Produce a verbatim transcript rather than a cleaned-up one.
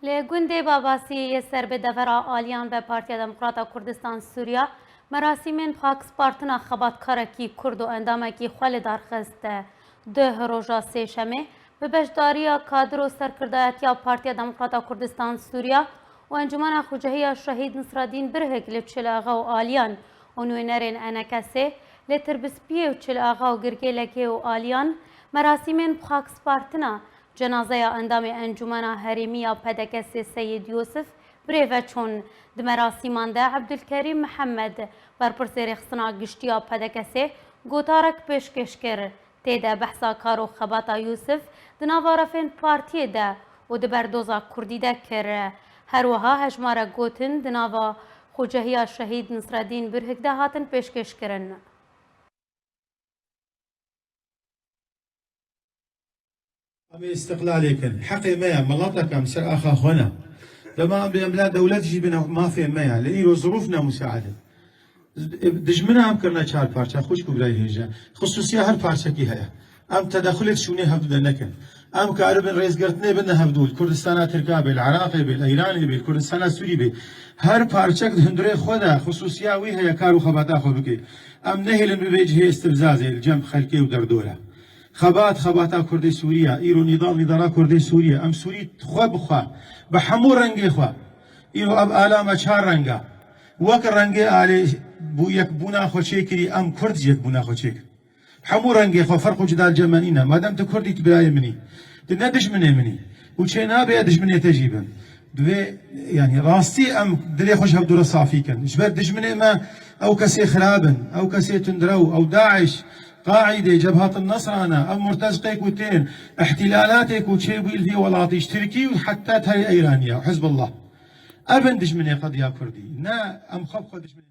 Li gundê Babasiyê yê ser bi devera Aliyan ve Partiya Demokrata Kurdistan Sûriya merasîmên bi xakispartina xebatkarekî Kurd û endamekî xwe li dar xist. Di roja Sêşemê bi beşdariya kadro serkirdayetiya Partiya Demokrata Kurdistan Sûriya û Encûmena Xucehiya Şehîd Nisredîn Birhik li Çil Axa û Aliyan û nûnerên E N K S'ê li Tirbispiyê û Çil Axa û Girgêlekê û Aliyan merasîmên bi xakispartina cenazeya endamê Encûmena Herêmî ya P D K S'ê Seyîd Yûsif bi rê ve çûn. Di merasîman de Ebdulkerîm Mihemed, berpirsê Rêxistina Giştî ya P D K S'ê, gotarek pêşkêş kir. Tê de behsa kar û xebata Yûsif di nava refên partiyê de û di berdoza kurdî de kir. Her wiha hejmarek gotin di nava xucehiya Şehîd Nisredîn Birhik de hatin pêşkêş kirin. Em ê îstiqlalê kin. Heqê me ye, mileteke em ser axa xwe ne. Dema em bê em bila dewlet jî bine mafê me ye. Li îro zirûf ne musaade. Dijmina em kirine çar parça, xwişk û birayê hêja. Xisûsiya her parçekî heye. Em tedexulê di şûnê hevdu de nekin. Em karibin rêzgirtinê bin hevdû, li Kurdistana Tirka bê, li Iraqê bê, li Îranê bê, li Kurdistana Sûrî bê. Her parçek di hundirê xwe de xisûsiya wî heye, kar û xebata xwe bike. Em nehêlin bibe cihê îstibzazê li cem xelkê û derdora. Xebat, xebata Kurdê Sûrî ye. Îro nîdal, nîdala Kurdê Sûrî ye. Em Sûrî xwe bi xwe, bi hemû rengê xwe. Îro ev ala me çar reng e. Wek rengê alê bû yekbûna xwe çêkirî, em Kurd jî yekbûna xwe çêkir. Hemû rengê xwe, ferq û cida li cem me nîne. Madem tu Kurd î, tu birayê min î. Tu ne dijminê min î. Û çê nabe ez dijminê te jî bim. Divê, yanî rastî em dilê xwe ji hevdû re safî kin. Ji ber dijminê me ew kesê xirab in, ew kesê tundrew, ew DAIŞ, Qaîde, Cebhat Nesra ne, ev murtezqê ku tên, îhtîlalatê ku çêbûyî li vî welatî ji Tirkî û heta tayê Îranî ye, Hizbullah. Ev in dijminê qediya Kurdî. Ne em xwe bi xwe dijminê.